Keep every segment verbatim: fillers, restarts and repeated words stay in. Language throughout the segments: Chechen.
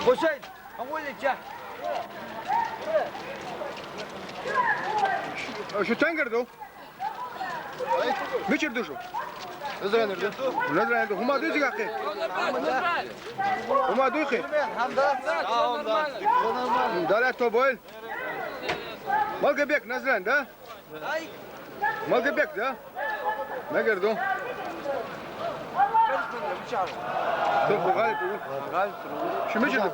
Гьусейн, гьавола ча. Шу тангар ду? Мичир ду шу? Назрани ду. Назрани ду. Гьума дуй зигахъи? Гьума дуй хъи? Дала тобойл. Малгобек, Назрани, да? Малгобек, да? Мегер ду. Ду, гъалиб ду. Шу мичир ду?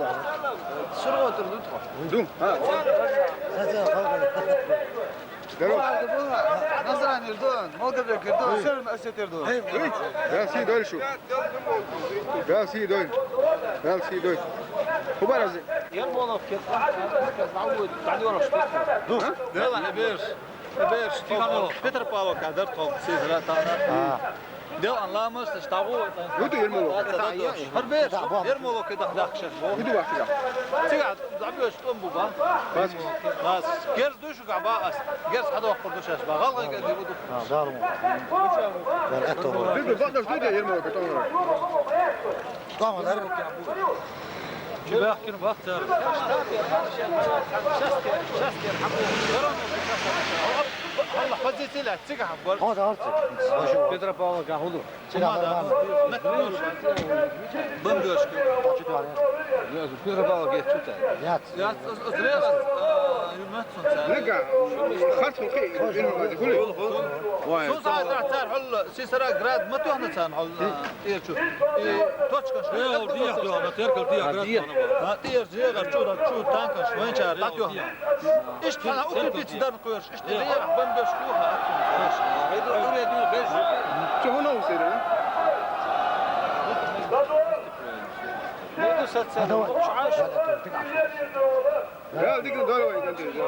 Ду. Ду. Гьа. Здорово. Назрани ду, Малгобек ду, Северный Осетия ду. Эй, да, си дойшу. Да, си дой. Да, си дой. Хубарази. Ермолов кет. Ду. Дела, берш. Берш, Тихонов. Петропавловка дар том, сизра тана. А. Дел анламас, штабу. Буду Ермолов. Гьар берш, Ермолов кет дахшаш. Буду бахшаш. Сига, забьёшь, том буба. Бас. Бас. Герз душ габа ас. Герз хадо хурдуш ас. Багал ган герз буду. А, дарму. Дар ато. Биз бу бакъда ду де Ермолов кет. Тамам, дар. Чебяхкин вахтар. Алла позицияла цига хабар. О, да, арци. Петропавловка худу. Цига хабар. Бомбёжка. Петропавловка чута. Яц. Яц, зря, юмат. Нега, харц хулхи, ин ва хулхи. Вай. Су саат цар хул, сисара град ма тухна цан хул, тир чу. И точка шу. Э, дия, дия, на теркал дия, град. А, тир же гар чу, чу танка шу, вен чар, дат ё. Ишт хана укрепить дар куйш, ишт дия, бомбёж ку ха. Чу хона усера? Буду сацар. Чаш. Я дикин дорвай, дикин.